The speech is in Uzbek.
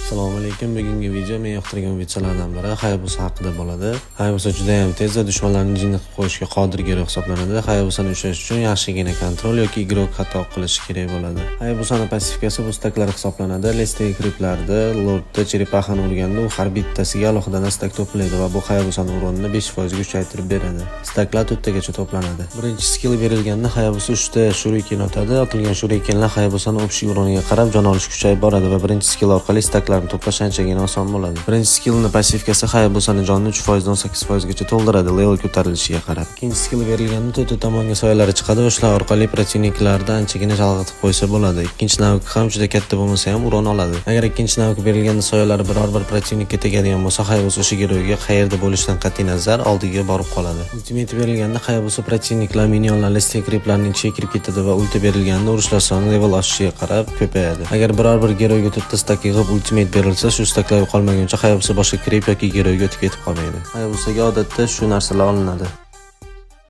Assalomu alaykum. Bugungi video men yoqtirgan videolardan biri Hayabusa haqida bo'ladi. Hayabusa juda ham tez va dushmanlarni jinni qilib qo'yishga qodir герой hisoblanadi. Hayabusani ushlash uchun yaxshigina контроль yoki игрок xato qilishi kerak bo'ladi. Hayabusani пассивка si bu стак lar hisoblanadi. Лес dagi крип larda лорд da черепаха ni urganda u har bittasiga alohidan стак to'playdi va bu Hayabusani урон ini 5% ga kuchaytirib beradi. Стак lar to'rttagacha to'planadi. Birinchi skill berilganda Hayabusa 3 ta shuriken otadi. Otilgan shurikenlar Hayabusani общий урон iga qarab jon olish kuchayib boradi va birinchi skill orqali стак larni to'plash anchagina oson bo'ladi. Birinchi skillni пассивка si Hayabusani jonini 3% dan 8% gacha to'ldiradi level ko'tarilishiga qarab. Ikkinchi skill berilganda to'rtta tomonga soyalari chiqadi va shular orqali противник larni anchagina chalg'itib qo'ysa bo'ladi. Ikkinchi навык ham juda katta bo'lmasa ham урон oladi. Agar ikkinchi навык berilganda soyalari biror bir противник ka tegadigan bo'lsa, Hayabusa o'sha герой ga qayerda bo'lishidan qat'iy nazar oldiga borib qoladi. Ultimate berilganda Hayabusa противник lar, миньон lar, лес dagi крип larning ichiga kirib ketadi va ulti berilganda urushlar soni level oshishiga qarab ko'payadi. Agar biror bir герой ga to'rtta стак yig'ib ultimate berilsa, shu стак lar yo'qolmaguncha Hayabusa boshqa крип yoki герой ga o'tib ketib qolmaydi. Hayabusaga odatda shu narsalar olinadi.